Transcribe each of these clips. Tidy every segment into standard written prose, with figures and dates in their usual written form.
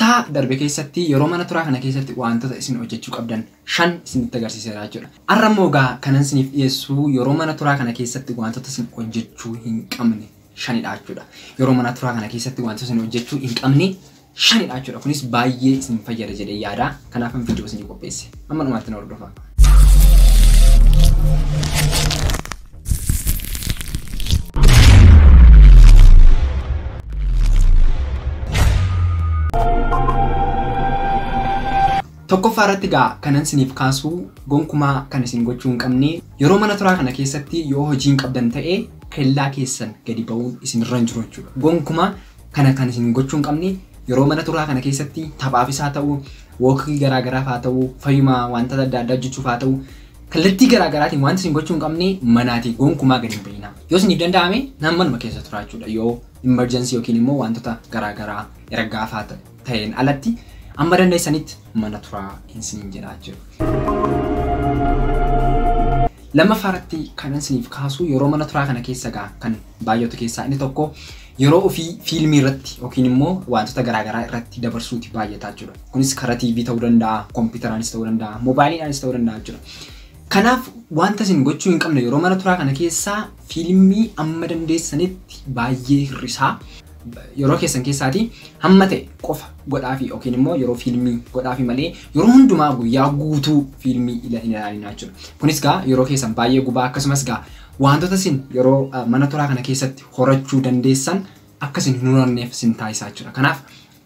Kutaa darbe keessatti yeroo mana turaa kana keessatti wantoota isin hojjechuu qabdan 5 isinitti agarsiiseera jechuudha. Har'a immoo egaa kanan isiniif dhiyeessu yeroo mana turaa kana keessatti wantoota isin hojjechuu hin qabne 5dha jechuudha. Yeroo mana turaa kana keessatti wantoota isin hojjechuu hin qabne 5dha jechuudha. Kunis baay'ee isin fayyada jedhee yaada. Kanaafan viidiyoo isinii qopheesse. Amma dhumaatti na hordofaa. Tokkoffaa irratti egaa kanan isiniif kaasu gonkumaa kan isin gochuu hin qabne yeroo mana turaa kana keessatti yoo hojii hin qabdan ta'e kellaa keessan gadi ba'uun isinirra hin jiru jechuudha. Gonkumaa kana kan isin gochuu hin qabne yeroo mana turaa kana keessatti taphaafis haa ta'u, wookii garaagaraaf haa ta'u, fayyuma wantoota adda addaa hojjechuuf haa ta'u, kallattii garaagaraatiin wanti isin gochuu hin qabne manaatii gonkumaa gadi hin ba'inaa. Yoo isiniif danda'ame manuma keessa turaa jechuudha. Yoo emergency yookiin immoo wantoota garaagaraa ergaaf haa ta'een alatti amma dandeessanitti mana turaa isiniin jedhaa jechuudha. Lammaffaa irratti kan isiniif kaasu yeroo mana turaa kana keessa egaa kan baay'atu keessaa inni tokko yeroo ofii fiilmii irratti yookiin immoo wantoota garaagaraa irratti dabarsuuti baay'ataa jechuudha. Kunis karaa TV ta'uu danda'a, kompiitaraanis ta'uu danda'a, moobaayiliidhaanis ta'uu danda'a jechuudha. Kanaaf wanta isin gochuu hin qabne yeroo mana turaa kana keessaa fiilmii amma dandeessanitti baay'ee hir'isaa. Yeroo keessan keessaatii hamma ta'e qofa godhaafi yookiin immoo yeroo fiilmii godhaafi malee yeroo hundumaa guyyaa guutuu fiilmii hin ilaalinaa jechuudha. Kunis egaa yeroo keessan baay'ee gubaa akkasumas egaa wantoota isin yeroo mana turaa kana keessatti horachuu dandeessan akka isin hin horanneef isin taasisaa jechuudha. Kanaaf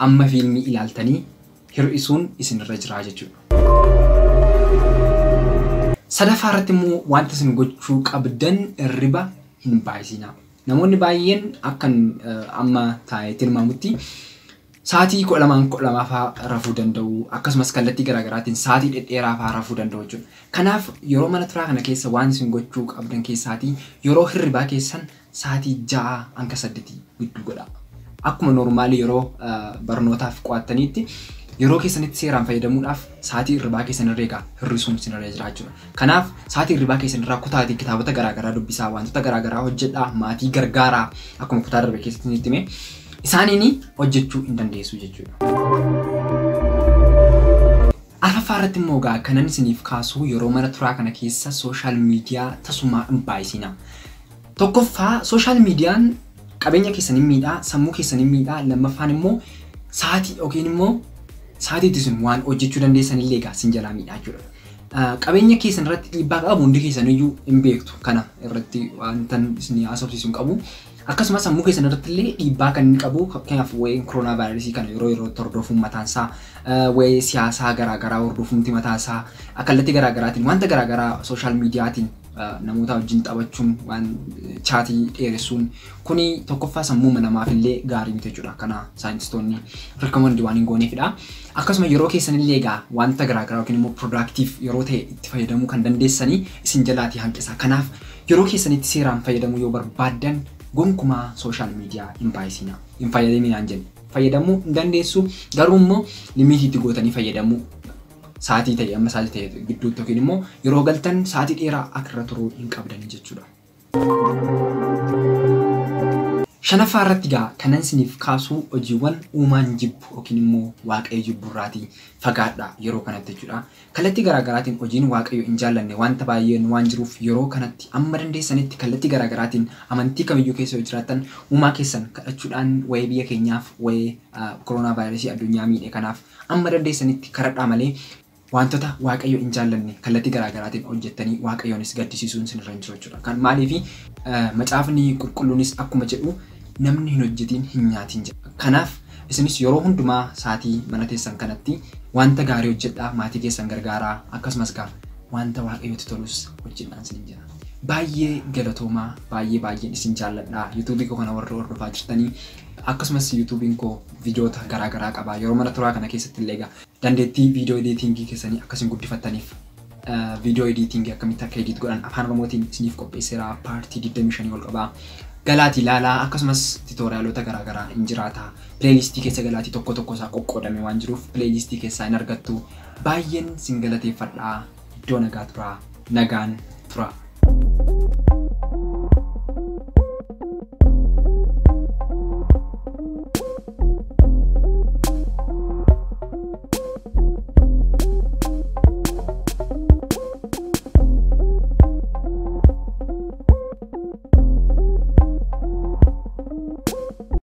amma fiilmii ilaaltanii hir'isuun isinirra jira jechuudha. Sadaffaa irratti immoo wanta isin gochuu qabdan hirriba hin baay'isinaa. Namoonni baay'een akkan amma taa'ee tilmaamutti sa'aatii 12 fa'aa rafuu danda'u akkasumas kallattii garaagaraatiin sa'aatii dhedheeraa fa'aa rafuu danda'u jechuudha. Kanaaf yeroo mana turaa kana keessa waan isin gochuu qabdan keessaatii yeroo hirribaa keessan sa'aatii 6 hanga 8 gidduu godhaa. Akkuma noormaalii yeroo barnootaaf qo'attaniitti yeroo keessanitti seeraan fayyadamuudhaaf sa'aatii hirribaa keessan irra egaa hir'isuun isinirra jira jechuudha. Kanaaf sa'aatii hirribaa keessan irraa kutaatii kitaabota garaagaraa dubbisaa, wantoota garaagaraa hojjedhaa, maatii gargaaraa akkuma kutaa darbe keessatti isinitti hime isaaniin hojjechuu hin dandeessu jechuudha. Arfaffaa irratti immoo egaa kanan isiniif kaasu yeroo mana turaa kana keessa sooshaal miidiyaa tasumaa hin baay'isinaa. Tokkoffaa sooshaal miidiyaan qabeenya keessan hin miidhaa, sammuu keessan hin miidhaa, lammaffaan immoo sa'aatii yookiin immoo sa'aatii itti isin waan hojjechuu dandeessan illee egaa isin jalaa miidhaa jechuudha. Qabeenya keessan irratti dhiibbaa qabu hundi keessan iyyuu hin beektu. Kana irratti wantan isin haasofsiisu hin qabu. Akkasumas sammuu keessan irratti illee dhiibbaa kan inni qabu fakkeenyaaf waa'ee koronaa vaayirasii kana yeroo yerootti hordofuun mataan isaa, waa'ee siyaasaa garaagaraa hordofuun mataan isaa, kallattii garaagaraatiin wanta garaagaraa sooshaal miidiyaatiin namoota wajjin taphachuun waan chaatii dheeressuun kuni tokkoffaa sammuu namaaf illee gaarii miti jechuudha. Kana saayintistoonni rikoomandii waan hin gooneefidha. Akkasuma yeroo keessan illee egaa wanta garaagaraa yookiin immoo piroodaaktiif yeroo ta'e itti fayyadamuu kan dandeessanii isin jalaatii hanqisa. Kanaaf yeroo keessanitti seeraan fayyadamuu yoo barbaaddan gonkumaa sooshaal miidiyaa hin baay'isinaa. Hin fayyadaminaan jenna. Fayyadamuu hin dandeessu garuu immoo limiitiitti gootanii fayyadamuu sa'aatii ta'e amma sa'aatii ta'e gidduutti yookiin immoo yeroo galtan sa'aatii dheeraa akka irra turuu hin qabdanii jechuudha. Shanaffaa irratti egaa kanan isiniif kaasu hojiiwwan uumaan jibbu yookiin immoo waaqayyo jibbu irraatii fagaadhaa yeroo kanatti jechuudha. Kallattii garaagaraatiin hojiin waaqayyo hin jaallanne wanta baay'een waan jiruuf yeroo kanatti amma dandeessanitti kallattii garaagaraatiin amantii kamiyyuu keessa yoo jiraattan uumaa keessan kadhachuudhaan waa'ee biyya keenyaaf waa'ee koronaa vaayirasii addunyaa miidhe kanaaf amma dandeessanitti kadhadhaa malee wantoota waaqayyo hin jaallanne kallattii garaagaraatiin hojjettanii waaqayyoonis gaddisiisuun isinirra hin jiru jechuudha. Kan maaliifi macaafni qulqulluunis akkuma jedhu namni hin hojjetiin hin nyaatiin jedha. Kanaaf isinis yeroo hundumaa sa'aatii mana teessan kanatti wanta gaarii hojjedhaa, maatii keessan gargaaraa, akkasumas gaa wanta waaqayyotti tolus hojjedhaan isiniin jedha. Baay'ee galatoomaa, baay'ee baay'een isin jaalladha. Yuutuubii koo kana warra hordofaa jirtanii akkasumas yuutuubiin koo viidiyoota garaagaraa qaba. Yeroo mana turaa kana keessatti illee egaa dandeettii viidiyoo ediitingii keessanii akkasiin guddifattaniif viidiyoo ediitingii akkamitti akka ediit godhan afaan Oromootiin isiniif qopheesseera. Paartii 25 ol qaba. Galaatii ilaalaa akkasumas tiitooriyaalota garaagaraa hin jiraata. Pileelistii keessa galaatii tokko tokko isaa qoqqoodame waan jiruuf pileelistii keessaa hin argattu. Baay'een sin galateeffadhaa. Iddoo nagaa turaa. Nagaan turaa.